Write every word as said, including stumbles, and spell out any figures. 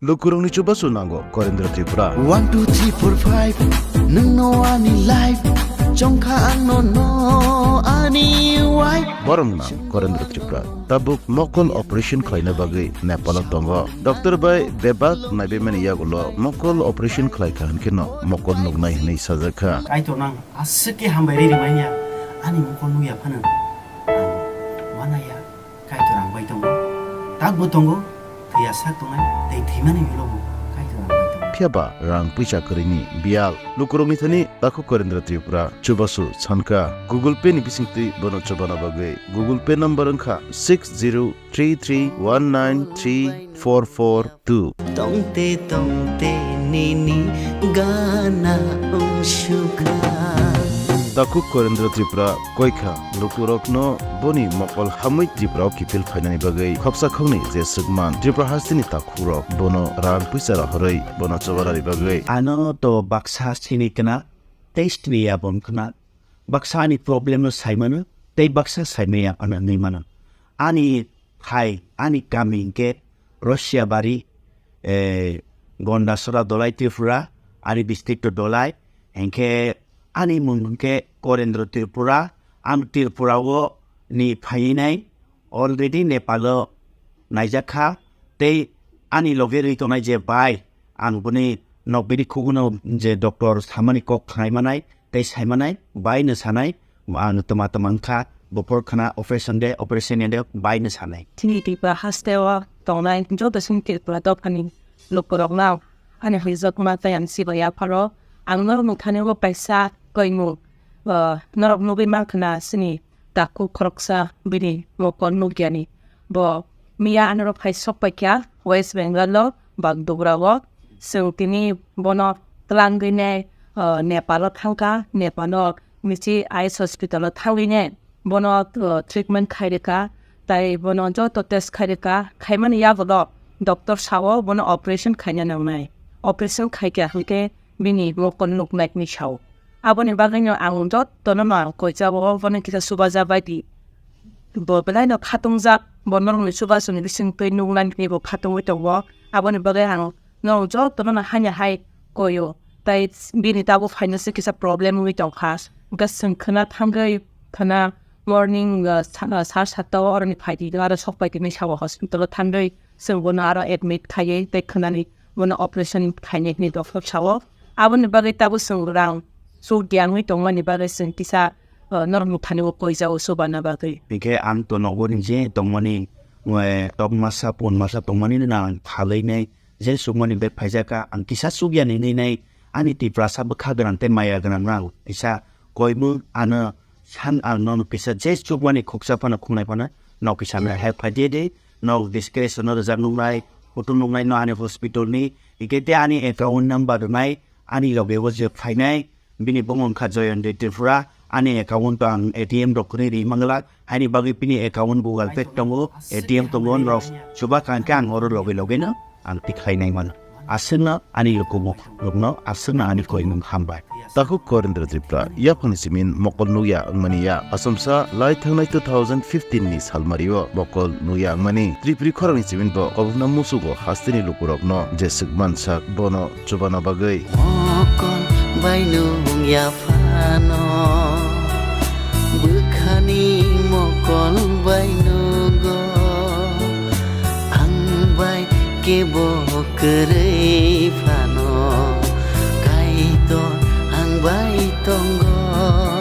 Lukurokni chubachu nango Korendra Tripura. One, two, three, four, five, nwngno ani life, chongkha angno no ani wife. Borok nang Korendra Tripura tabuk mokol operation khlaina bagwi Nepalo tongo. Doctor bai bebak naibaimani yagulo mokol operation khlaikha hwnkheno mokol nuknai hwnwi sajakha. Kaitor nang aswk khe hambai rwi rwmanya, ani mokol nukya phano ang wanaya. Kaitor ang bai tongo, takbo tongo, thwiya sak tongnai, tei thwimani ulo bo Kaitor ang bai tongo. Phiya ba rang puisa kwrwini biyal. Lukurokni thani takhuk Korendra Tripura chubachu sankha. Google Pay ni bisingtwi bono chubana bagwi Google Pay number wngkha six zero three three one nine three four four two. Tongte tongte nini gana wngsukha. Takhuk Korendra Tripura koikha lukurokno boni mokol hamwi Tripura o kiphil phainani bagwi khopsa khokni je swkman Tripura hasteni takhukrok bono rang puisa rohorwi bono chubanani bagwi. Ano to baksa sini kena test ni abon kena baksa ani problem no saimano tei baksa saimaya ano nwi mano. Ani hai ani kami hinkhe Russia bari, eh, Gondasora Dolai Tripura, ani district to Dolai, hinkhe ani mung hinkhe Korendra Tripura, ang Tripura o ni phainai already Nepal o naijak kha, tei ani loge rwi tongnai je bai, ang bini nok bini khuguno je doctor samani kok khnai manai, tei sai manai, bai no sanai, ano tama tama wngkha, buphor khna operation de, operation de, bai no sanai. Chini Tripura haste o tongnai joto chini Tripura dophani lukurokno ani hwijak ma tei ang sibai yapharo ang norok nukthani bo kaisa koimung, ah, norok nugwi mankha na chini takhuk khoroksa bini mokol nukyani. Bo miya anorok phai sok paikha West Bengal o Bagdogra o. Chwng tini bono twlangwi nai, ah, Nepal o thangkha, Nepal o Michi Eyes Hospital o thangwi nai bono, ah, treatment khai rwkha, tai bono joto test khai rwkha, khaimani yagulo doctor sao bono operation khaina nangnai, operation khaikha hinkhe bini mokol nuknai hinwi sao. Aboni bagwino ang jotono no ang koijago, bono kisa chubajabaidi. Bo belaino khatungjak, bo norokni chubasongni bisingtwi nuknani bo khatungwi tongo. Aboni bagwi ang norok jotono no haino hai koio. Tai bini tabuk phainase kisa problem wngwi tongkha. Hwnkhe chwng khwna thangwi, khwna morning, uh, sa-, uh, sar satta o oroni phaidi, aro sok paidi hinwi sao hospital o thangwi. Chwng bono aro admit khaiwi tei khwnani bono operation khainai hinwi doctor sao. Aboni bagwi tabuk chwng rang chuk diangwi tongmani bagwi chwng kisa, uh, norok nukthani o koijago chubana bagwi. Hinkhe ang to nogo ni je tongmani, eh, tok masa pun masa tongmani no ang phalwi nai je chukmani bag phaijakha ang kisa chukya ni nai nai ani Tiprasa bwkha gwnang tei maya gwnang rang kisa koimung ano San ang nono kisa je chukmani khuksa phano khungnai phano nok kisa no help khai de de, nok discretion no rijak nuknai, photo nuknai no ani hospital ni, hinkhe te ani account number rwnai, ani loge o je phainai, bini bumung kha Joyonti Tripura, ani account o ang A T M rok kwrwi ri manglak, haini bagwi bini account Google Pay tongo, A T M tongo, norok chuba kha hinkhe ang oro loge loge no ang tikhlai nai mano. Aswkno ani lukumung rokno aswkno ani koimung hambai. Takhuk Korendra Tripura yaphangni simin mokol nukya wngmani ya. Asomsa lai thangnai two thousand fifteen ni salmario mokol nukya wngmani. Tripuri khorangni simin bo kobokna musugo hasteni lukurokno je swkman sak bono chubana bagwi. Mokol bai nukya phano bwkhani mokol bai nugo. Ang bai kebo kwrwi phano, Kaitor ang bai tongo.